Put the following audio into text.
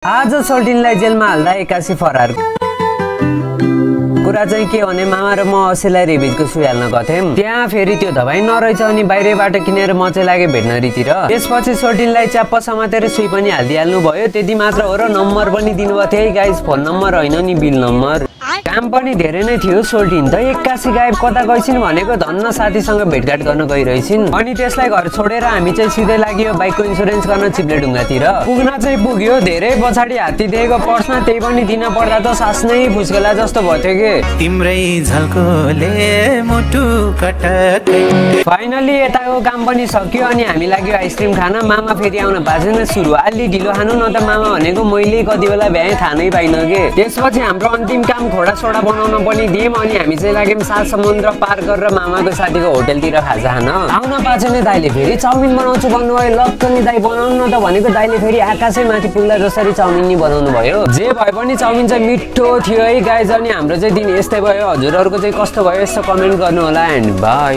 आज सोल्टिनलाई जेलमा हाल्दा 81 फरार। कुरा चाहिँ के भने मामा र म असैलाई रेबिजको सुई हाल्न गथेँ। त्यहाँ फेरि त्यो दबाई नरहेछ अनि बाहिरबाट किनेर म चाहिँ लागे भेटनरीतिर। त्यसपछि सोल्टिनलाई च्याप्प समातेर सुई पनि हालिदिइहाल्नु भयो। त्यति मात्र हो र नम्बर पनि दिनुभएको थियो है गाइस, फोन नम्बर होइन नि बिल नम्बर। काम पनि धेरै नै थियो। सोल्टिन त 81 गायब कता गइसिन् भनेको धन्न साथीसँग भेटघाट गर्न गइरहेछिन्। अनि त्यसलाई घर छोडेर हामी चाहिँ सिधै लाग्यो बाइकको इन्सुरेन्स गर्न चिप्लेढुङ्गातिर। पुग्न चाहिँ पुग्यो, धेरै पछाडि हात्ती दिएको पर्समा त्यही पनि दिन पर्दा त सास नै फुस्केला जस्तो भयो के। तिम्रै झल्कोले मुटु कटकै। फाइनली यताको काम पनि सक्यो अनि हामी लाग्यो आइसक्रिम खान। मामा फेरि आउन बाजेन, सुरु अलि ढिलो खानु न त मामा भनेको मैले कति बेला भ्याएँ थाहा नै पाइन के। त्यसपछि हाम्रो अन्तिम काम घोडा सोडा बनाउन पनि दियौँ अनि हामी चाहिँ लाग्यौँ 7 समुद्र पार गरेर मामाको साथीको होटलतिर खाजा खान। आउन पाछेन दाइले फेरि चाउमिन बनाउँछु भन्नुभयो। लक्क नि दाइ बनाउनु न त भनेको दाइले फेरि आकाशै माथि पुग्ला जसरी चाउमिन नि बनाउनु भयो। जे भए पनि चाउमिन चाहिँ मिठो थियो है गाइज। अनि हाम्रो चाहिँ दिन यस्तै भयो। हजुरहरूको चाहिँ कस्तो भयो यसो कमेन्ट गर्नु होला एन्ड बाई।